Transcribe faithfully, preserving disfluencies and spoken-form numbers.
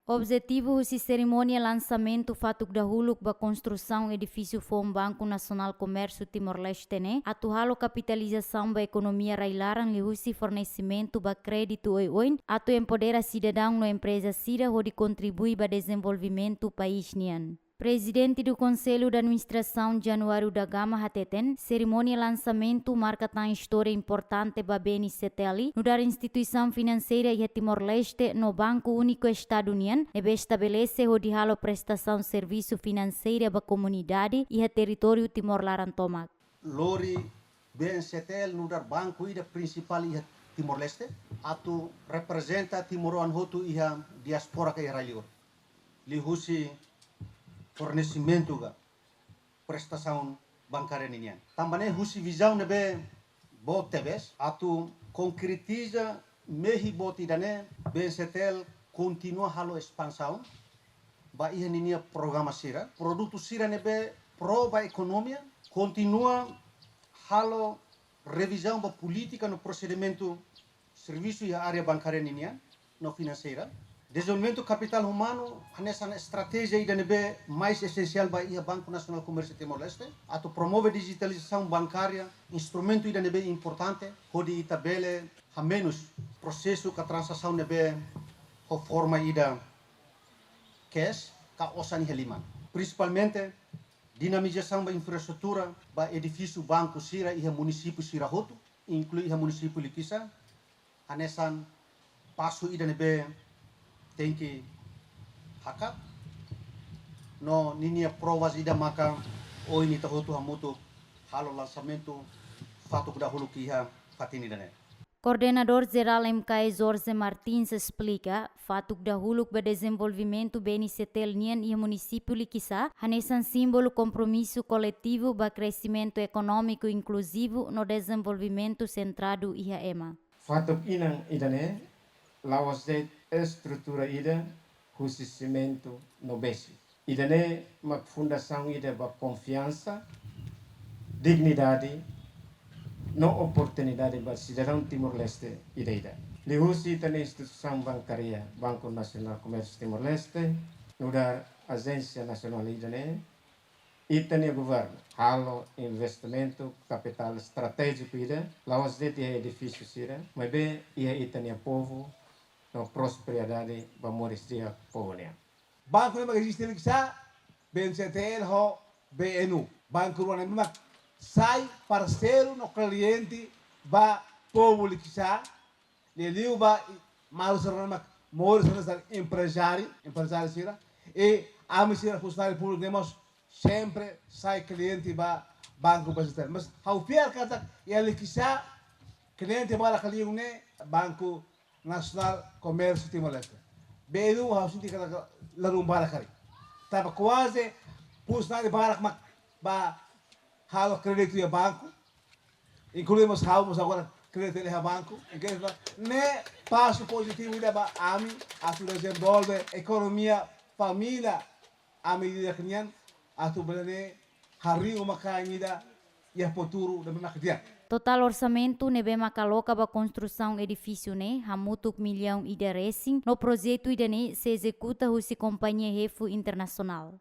Objetivu husi serimónia lansamentu fatuk dahuluk ba konstrusaun edifísiu foun Banku Nasionál Komérsiu Timor-Leste ne'e atu halo kapitalizasaun ba ekonomia rai-laran liuhusi fornesimentu ba kréditu oioin atu empodera sidadaun no empreza sira hodi kontribui ba dezenvolvimentu país nian. Presidente do Conselho de Administração Januário da Gama hateten, serimónia lansamentu marka tan istória importante ba B N C T L, nu'udar instituisaun finanseira iha Timor-Leste no Banku Úniku Estadu nian, ne'ebé estabelese hodi halo prestasaun servisu finanseira ba komunidade iha territóriu Timor laran tomak. Lori B N C T L nu'udar banku ida prinsipál iha Timor-Leste, atu reprezenta timoroan hotu iha diáspora ka iha rai-liur, liuhusi fornesimentu ka prestasaun bankária ninian. Tanba ne'e husi vizaun ne'ebé boot tebes atu konkretiza mehi boot ida-ne'e, B N C T L kontinua halo espansaun ba iha ninia programa sira, produtu sira ne'ebé pro ba ekonomia, kontinua halo revizaun ba polítika no prosedimentu servisu iha área bankária ninian no finanseira. Dezenvolvimentu kapitál umanu hanesan estratéjia ida ne'ebé mais esensiál ba iha Banku Nasionál Komérsiu Timor-Leste, atu promove dijitalizasaun bankária, instrumentu ida ne'ebé importante hodi ita bele hamenus prosesu ka transasaun ne'ebé ho forma ida cash ka osan iha liman. Prinsipalmente, dinamizasaun ba infraestrutura ba edifísiu banku sira iha munisípiu sira hotu, inklui iha munisípiu Likisá, hanesan pasu ida ne'ebé tenke hakat, no ninia provas ida maka ohin ita hotu hamutuk halo lansamentu fatuk dahuluk iha fatin ida-ne'e. Koordenadór Jerál M K E Jorge Martins esplika, fatuk dahuluk ba dezenvolvimentu B N C T L nian iha munisípiu Likisá, hanesan símbolu kompromisu koletivu ba kresimentu ekonómiku inkluzivu no dezenvolvimentu sentradu iha ema. Fatuk inan ida-ne'e la'ós de'it estrutura ida husi simentu no besi. Ida-ne'e mak fundasaun ida ba konfiansa, dignidade no oportunidade ba sidadaun Timor-Leste ida-idak. Liuhusi ita-nia instituisaun bankária, Banku Nasionál Komérsiu Timor-Leste, nu'udar ajénsia nasionál ida-ne'e, ita-nia governu halo investimentu kapitál estratéjiku ida, la'ós de'it iha edifísiu sira, maibé iha ita-nia povu no prosperidade ba moris di'ak povu nian. Banku ne'e mak eziste Likisá, B N C T L ho B N U. Banku rua ne'e mak sai parseiru no kliente ba povu Likisá, liuliu ba maluk sira ne'ebé mak moris hanesan emprezáriu, emprezáriu sira, i ami sira funsionáriu públiku ne'e mós sempre sai kliente ba Banku B N C T L. Mas ha'u fiar katak iha Likisá kliente barak liu ne'e Banku Nasionál Komérsiu Timor-Leste. B N U ha'u sente katak ladún barak karik. Tanba kuaze funsionáriu barak mak bá halo kréditu iha banku, inklui mós ha'u mós agora kréditu iha banku. Ne'e pasu pozitivu ida ba ami atu dezenvolve ekonomia família ami di'ak nian, atu bele harii uma-kain ida iha futuru ne'ebé mak di'ak. Totál orsamentu ne'ebé mak aloka ba konstrusaun edifísiu ne'e hamutuk millaun ida resin, no projetu ida-ne'e sei ezekuta husi kompañia Hefo Internasionál.